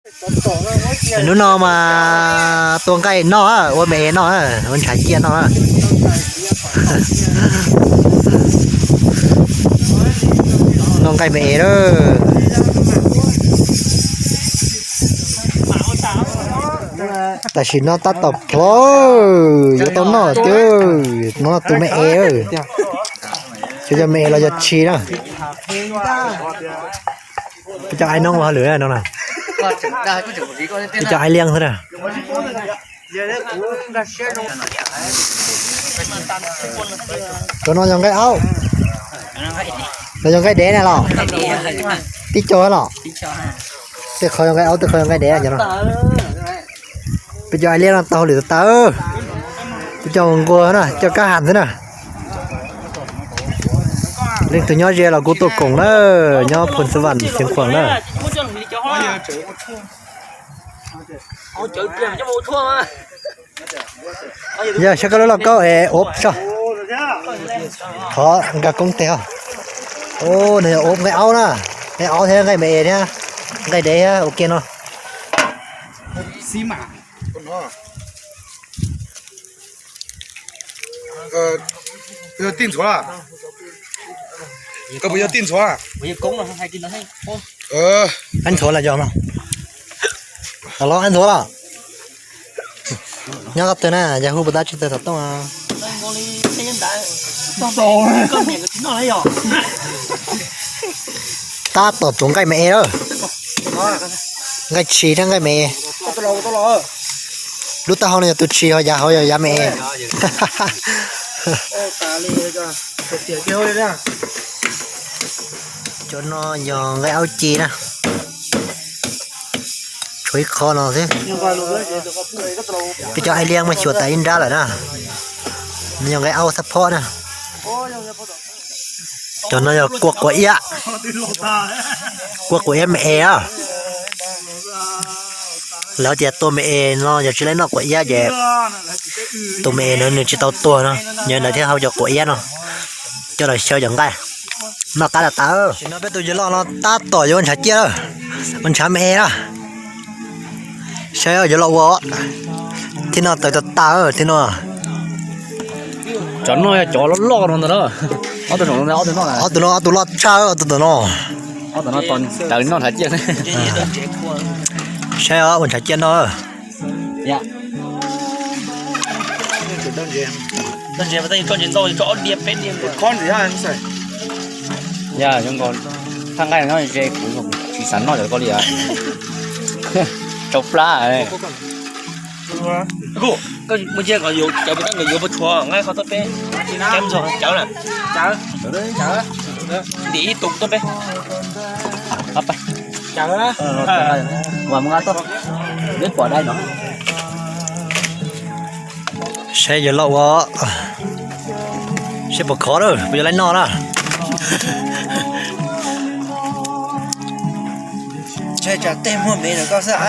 Hnub no mas tua nqaij noj, ua me es noj, ua ntshav ciaj noj. Noj nqaij me es lawm. Tam sim no tab tom plhov, yuav tau noj tiag. No tus me es, xyov yog me es los yog tshis na. Peb cov aib noob ua hauj lwm no na. Peb cov aib liab xwb na. Cov no yog nqaij aub, los yog nqaij dev na los? Tib co los? Tej qhov yog nqaij aub, tej qhov yog nqaij dev cov no. Peb cov aib liab no tau hauj lwm tas tas. Peb cov nquag na, cov kab has xwb na. Leej twg nyob ze los kuj tuaj koom na, nyob Phoos Xas Vas Xeev Khuam na. Yog saib koj lub lauj kaub es ua tso. Thov nkag koob tes os. Nws yog ua nqaij aub na, nqaij aub thiab nqaij me es thiab nqaij dev thiab ua ke no. Aib ntxhuav los yog mas? Los aib ntxhuav los? Nyob qhov twg na, yog hu puas tab tsis tawg xov tooj? Tab tom tuav nqaij me es lawm. Nqaij tshis thiab nqaij me es. Lub taub hau no yog tus tshis, ho yav hauv yog yav me es. Cov no yog nqaij aub ci na. Tshuav ib qho no xwb. Peb cov aib liab muab xyuas tas ib nrab lawm na. Nws yog nqaij aub xab phob na. Cov no yog kua quav iab. Kua quav iab me es. Lawv tias tua me es no yog tsis laib noj quav iab ces tus me es no nws tsis tau tuag no, yog ntawd thiaj hau cov quav iab no coj los xyaw cov nqaij noj qab tas tas. Tam sim no peb tus yawg loj no tab tom yuav ua ntshav ciaj lawm, ua ntshav me es na. Saib yuav los ua thiab no, tawv tas tas thiab no. Cov no yog cov loj loj no ntag na. Ob tug no, ob tug loj tshaj, ob tug no. Ob tug no tawv noj ntshav ciaj. Saib ua ntshav ciaj noj. Yog zoo nkaus thaj nqaij no ze kuv tsis xav noj cov koj li. Tsau plab. Mus cia kom yuav, cawv pes toj nkawd yuav puas tshuav nqaij qhov toj peb. Cawv ntxog cawv na. Ntim ib tus toj peb. Saib yawg loj ua, saib puas khov lawm, puas yuav laib noj na. Ntshai tsam tej muag me ntawm koj xwb.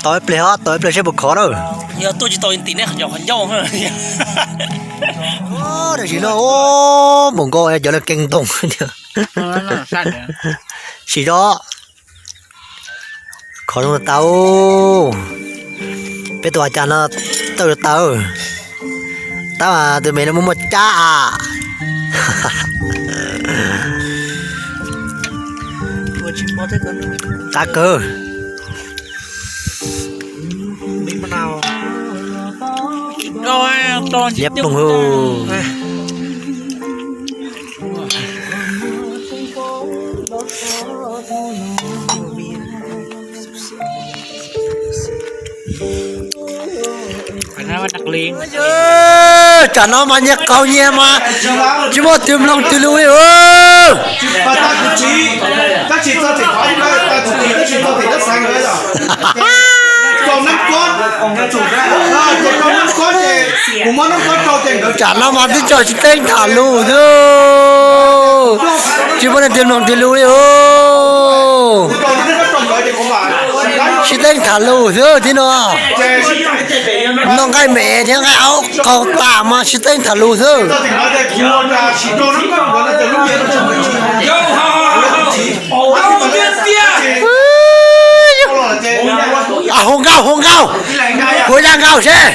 Tau ib pliag os, tau ib pliag saib puas khov lawm. Yog tuaj tsis tau ntim nej qhov ncauj. Tam sim no npaum nkaus cov lawv kees ntoo tiag. Sim zog. Khov zoo tau. Peb tus a cas no tawj tau. Tab mas tus me no muaj muaj cab a. Qab kawg. Liab ploog hu. Tsam no mas nyias qaug nyias mas tsis muaj twg mloog twg lus li. Tsam no mas twb tso sib teeb tham lus xwb, tsis muaj leej twg mloog twg lus li os. Sib teeb tham lus xwb thiab no. Noj nqaij me thiab nqaij aub qaug tas mas sib teeb tham lus xwb. Hu nkauj, hu nkauj, kuv ya nkauj seb.